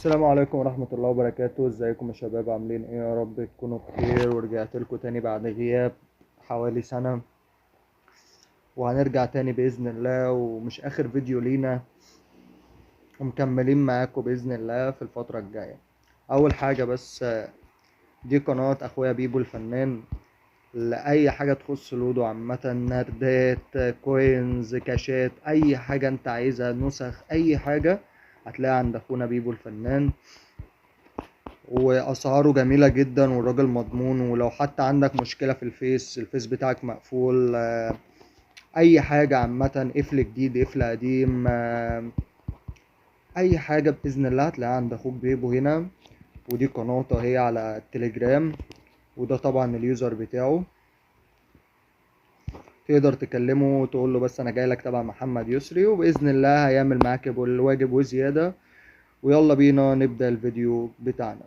السلام عليكم ورحمة الله وبركاته. ازيكم يا شباب، عاملين ايه؟ يا رب تكونوا بخير. ورجعت لكم تاني بعد غياب حوالي سنة، وهنرجع تاني بإذن الله، ومش آخر فيديو لينا، ومكملين معاكم بإذن الله في الفترة الجاية. أول حاجة بس، دي قناة أخويا بيبو الفنان، لأي حاجة تخص لودو عامة، نردات، coins، كاشات، أي حاجة أنت عايزها، نسخ، أي حاجة هتلاقيها عند أخونا بيبو الفنان، وأسعاره جميلة جدا، والراجل مضمون. ولو حتى عندك مشكلة في الفيس، الفيس بتاعك مقفول، أي حاجة عامة، قفل جديد، قفل قديم، أي حاجة بإذن الله هتلاقيها عند أخوك بيبو هنا. ودي قناته هي على التليجرام، وده طبعا ال user بتاعه، تقدر تكلمه وتقول له بس انا جاي لك تبع محمد يسري، وباذن الله هيعمل معاك الواجب وزياده. ويلا بينا نبدا الفيديو بتاعنا.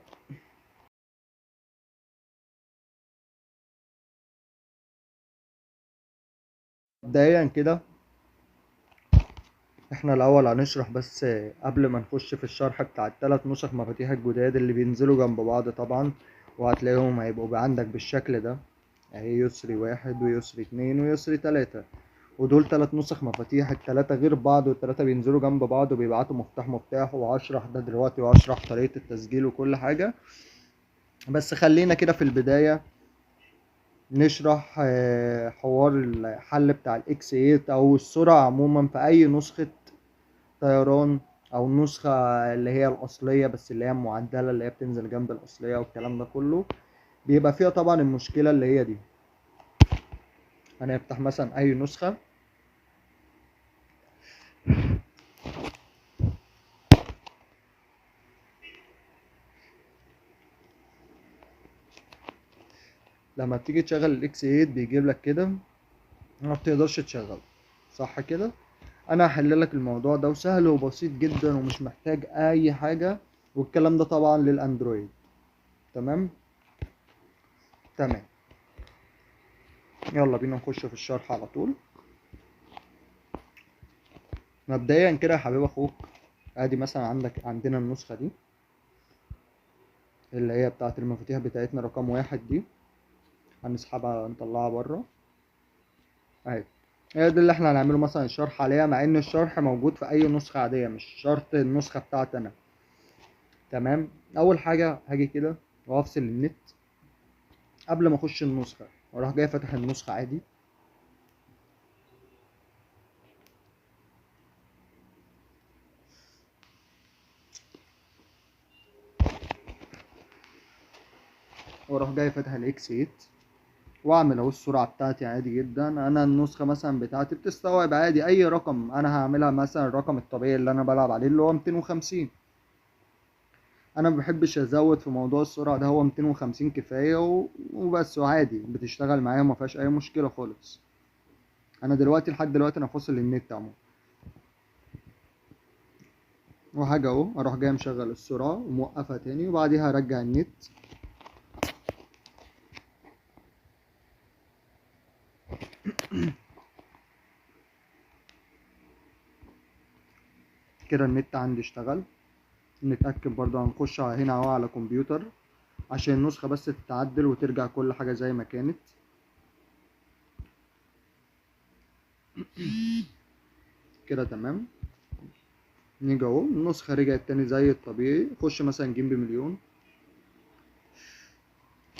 مبدئيا كده احنا الاول هنشرح، بس قبل ما نخش في الشرح بتاع الثلاث نسخ مفاتيح الجداد اللي بينزلوا جنب بعض طبعا، وهتلاقيهم هيبقوا عندك بالشكل ده اهي، يسري 1 ويسري 2 ويسري 3، ودول 3 نسخ مفاتيح، التلاتة غير بعض، والتلاتة بينزلوا جنب بعض وبيبعتوا مفتاح مفتاح. وهشرح ده دلوقتي، وهشرح طريقة التسجيل وكل حاجة، بس خلينا كده في البداية نشرح حوار الحل بتاع ال X 8 او السرعة عموما في اي نسخة طيران، او النسخة اللي هي الاصلية بس اللي هي المعدلة اللي هي بتنزل جنب الاصلية والكلام ده كله، بيبقى فيها طبعا المشكلة اللي هي دي. هنفتح مثلا اي نسخة، لما بتيجي تشغل ال X 8 بيجيب لك كده ما بتقدرش تشغله، صح كده؟ انا هحل لك الموضوع ده، وسهل وبسيط جدا ومش محتاج اي حاجة، والكلام ده طبعا للاندرويد. تمام تمام، يلا بينا نخش في الشرح على طول. مبدئيا كده يا حبيب اخوك، ادي مثلا عندنا النسخة دي اللي هي بتاعة المفاتيح بتاعتنا رقم 1 دي، هنسحبها نطلعها بره اهي. هي دي اللي احنا هنعمله مثلا الشرح عليها، مع ان الشرح موجود في اي نسخة عادية، مش شرط النسخة بتاعتي انا. تمام، اول حاجة هاجي كده وافصل النت قبل ما اخش النسخة، واروح جاي فاتح النسخة عادي. واروح جاي فاتح ال X 8 واعمل اهو السرعة بتاعتي عادي جدا. انا النسخة مثلا بتاعتي بتستوعب عادي اي رقم، انا هعملها مثلا الرقم الطبيعي اللي انا بلعب عليه اللي هو 250. انا ما بحبش ازود في موضوع السرعة ده، هو 250 كفاية وبس، وعادي بتشتغل معايا وما فيهاش اي مشكلة خالص. انا دلوقتي لحد دلوقتي انا فاصل النت عموما وحاجه اهو، اروح جاي مشغل السرعة وموقفها تاني، وبعديها ارجع النت. كده النت عندي اشتغل. نتأكد برضه، هنخش هنا اهو على كمبيوتر عشان النسخة بس تتعدل وترجع كل حاجة زي ما كانت. كده تمام، نيجي اهو النسخة رجعت تاني زي الطبيعي. خش مثلا game ب1,000,000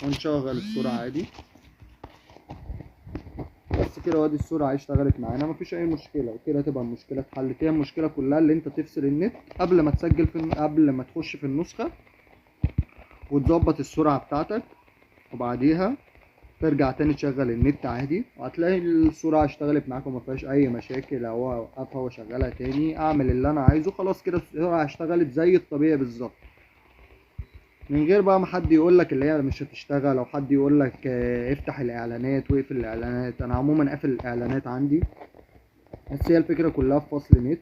ونشغل السرعة عادي بس كده، وادي السرعة اشتغلت معانا مفيش اي مشكلة. وكده تبقى المشكلة اتحلت. هي المشكلة كلها اللي انت تفصل النت قبل ما تسجل في قبل ما تخش في النسخة، وتظبط السرعة بتاعتك، وبعديها ترجع تاني تشغل النت عادي، وهتلاقي السرعة اشتغلت معاك وما فيهاش اي مشاكل. اهو اوقفها واشغلها تاني، اعمل اللي انا عايزه، خلاص كده السرعة اشتغلت زي الطبيعي بالظبط، من غير بقى ما حد يقول لك اللي هي مش هتشتغل، او حد يقول لك افتح الاعلانات واقفل الاعلانات. انا عموما قافل الاعلانات عندي، بس هي الفكرة كلها في فصل نت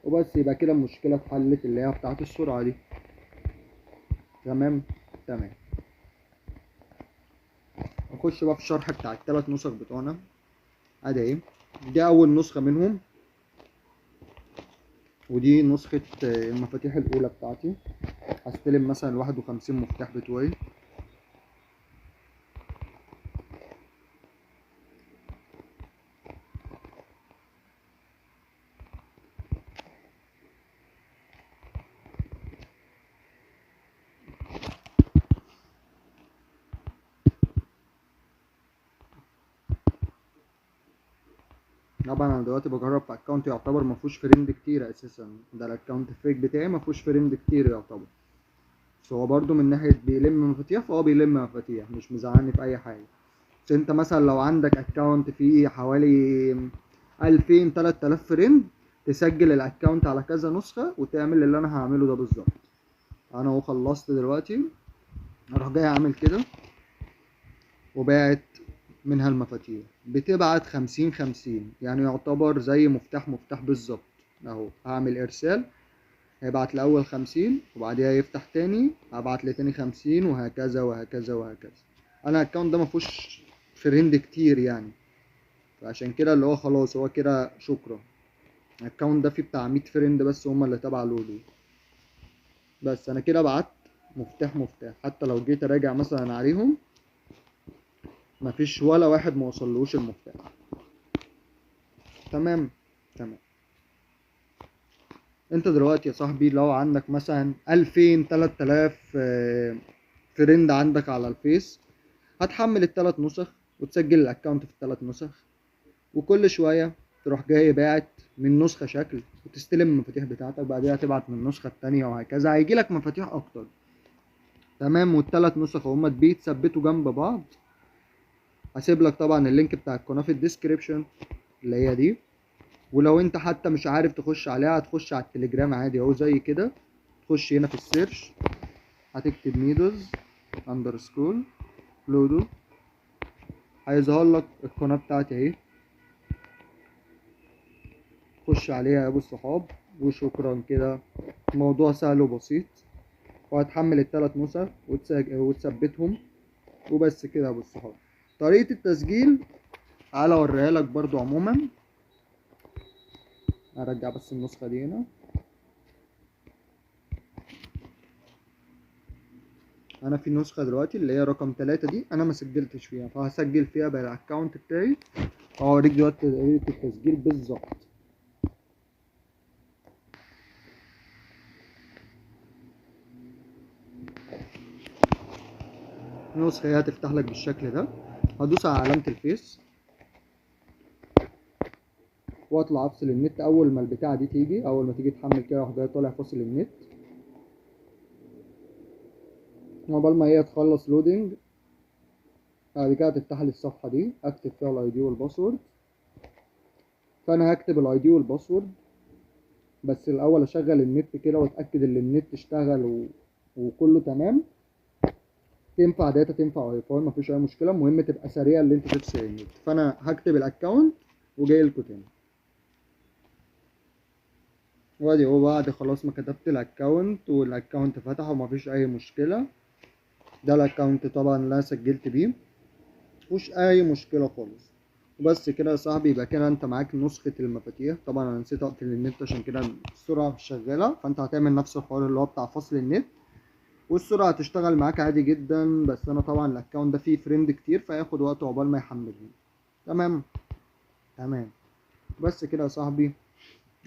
وبس. يبقى كده المشكلة اتحلت اللي هي بتاعه السرعة دي. تمام تمام، نخش بقى في الشرح بتاع الثلاث نسخ بتوعنا. ادي اهي، دي اول نسخه منهم، ودي نسخة المفاتيح الأولى بتاعتي. هستلم مثلا 51 مفتاح بتوعي. طبعا انا دلوقتي بجرب في account يعتبر ما فيهوش friend كتير اساسا، ده ال account fake بتاعي ما فيهوش friend كتير يعتبر، بس هو برده من ناحية بيلم مفاتيح فهو بيلم مفاتيح، مش مزعلني في اي حاجة. بس انت مثلا لو عندك account فيه حوالي 2000 3000 friend، تسجل ال account على كذا نسخه وتعمل اللي انا هعمله ده بالظبط. انا اهو خلصت دلوقتي، اروح جاي اعمل كده وباعت منها المفاتيح، بتبعت 50 50، يعني يعتبر زي مفتاح مفتاح بالظبط. اهو هعمل ارسال، هيبعت الاول 50 وبعديها يفتح تاني، هبعت لتاني 50 وهكذا وهكذا وهكذا. انا ال account ده مفيهوش friend كتير يعني، فعشان كده اللي هو خلاص هو كده شكرا. ال account ده فيه بتاع 100 friend بس هما اللي تبع لودو بس. انا كده بعت مفتاح مفتاح، حتى لو جيت اراجع مثلا عليهم مفيش ولا واحد ما وصلوش المفتاح. تمام تمام. انت دلوقتي يا صاحبي لو عندك مثلا 2000 3000 friend عندك على الفيس، هتحمل الثلاث نسخ وتسجل ال account في الثلاث نسخ، وكل شوية تروح جاي باعت من نسخه شكل وتستلم المفاتيح بتاعتك، بعديها تبعت من النسخة الثانية وهكذا، هيجي لك مفاتيح اكتر. تمام. والثلاث نسخ هما بيتثبتوا جنب بعض. هسيب لك طبعا ال link بتاع القناة في ال description اللي هي دي، ولو انت حتى مش عارف تخش عليها هتخش على التليجرام عادي اهو زي كده، تخش هنا في ال search هتكتب ميدوز underscore لودو، هيظهر لك القناة بتاعتي اهي، خش عليها يا ابو الصحاب وشكرا. كده الموضوع سهل وبسيط، وهتحمل الثلاث نسخ وتثبتهم وبس كده يا ابو الصحاب. طريقة التسجيل تعالى اوريها لك برضو. عموما ارجع بس النسخة دي هنا. انا في نسخة دلوقتي اللي هي رقم 3 دي انا ما سجلتش فيها، فهسجل فيها بال account بتاعي واوريك دلوقتي طريقة التسجيل بالظبط. النسخة هي هتفتح لك بالشكل ده، هدوس على علامة الفيس واطلع افصل النت. اول ما البتاعة دي تيجي، اول ما تيجي تحمل كده اروح جاي طالع فاصل النت عقبال ما هي تخلص loading. بعد كده هتفتح لي الصفحة دي، اكتب فيها ال ID وال password. فانا هكتب ال ID وال password، بس الاول اشغل النت كده واتاكد ان النت اشتغل وكله تمام. تنفع data تنفع واي فاي مفيش اي مشكلة، المهم تبقى سريعة اللي انت تفصل النت. فانا هكتب ال account وجاي لكم تاني. وادي هو بعد خلاص ما كتبت ال account وال account فتح ومفيش اي مشكلة. ده ال account طبعا اللي انا سجلت بيه، مفيش اي مشكلة خالص. وبس كده يا صاحبي، يبقى كده انت معاك نسخه المفاتيح. طبعا انا نسيت اقفل النت عشان كده السرعة مش شغالة، فانت هتعمل نفس الحوار اللي هو بتاع فصل النت والسرعة هتشتغل معاك عادي جدا. بس انا طبعا ال account ده فيه friend كتير فياخد وقت عقبال ما يحملهم. تمام تمام. بس كده يا صاحبي،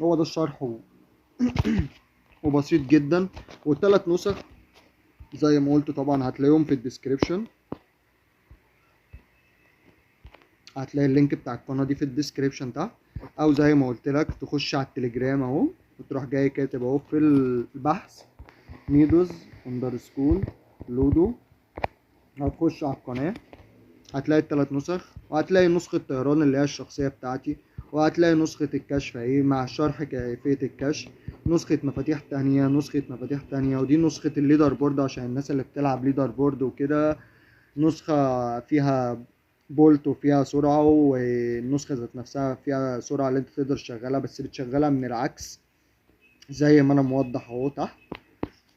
هو ده الشرح وبسيط جدا. والثلاث نسخ زي ما قلت طبعا هتلاقيهم في ال description، هتلاقي ال link بتاع القناة دي في ال description تحت، او زي ما قلت لك تخش على التليجرام اهو وتروح جاي كاتب اهو في البحث ميدوز underscore لودو، هتخش على القناة هتلاقي الثلاث نسخ، وهتلاقي نسخه طيران اللي هي الشخصية بتاعتي، وهتلاقي نسخه الكشف اهي مع شرح كيفية الكشف، نسخه مفاتيح تانية، نسخه مفاتيح تانية، ودي نسخه ال leaderboard عشان الناس اللي بتلعب leaderboard وكده، نسخه فيها bot وفيها سرعة، والنسخة ذات نفسها فيها سرعة اللي انت تقدر تشغلها، بس بتشغلها من العكس زي ما انا موضح اهو تحت.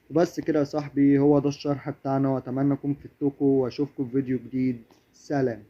وبس كده يا صاحبي، هو ده الشرح بتاعنا، واتمنى اكون فدتكم واشوفكم في فيديو جديد. سلام.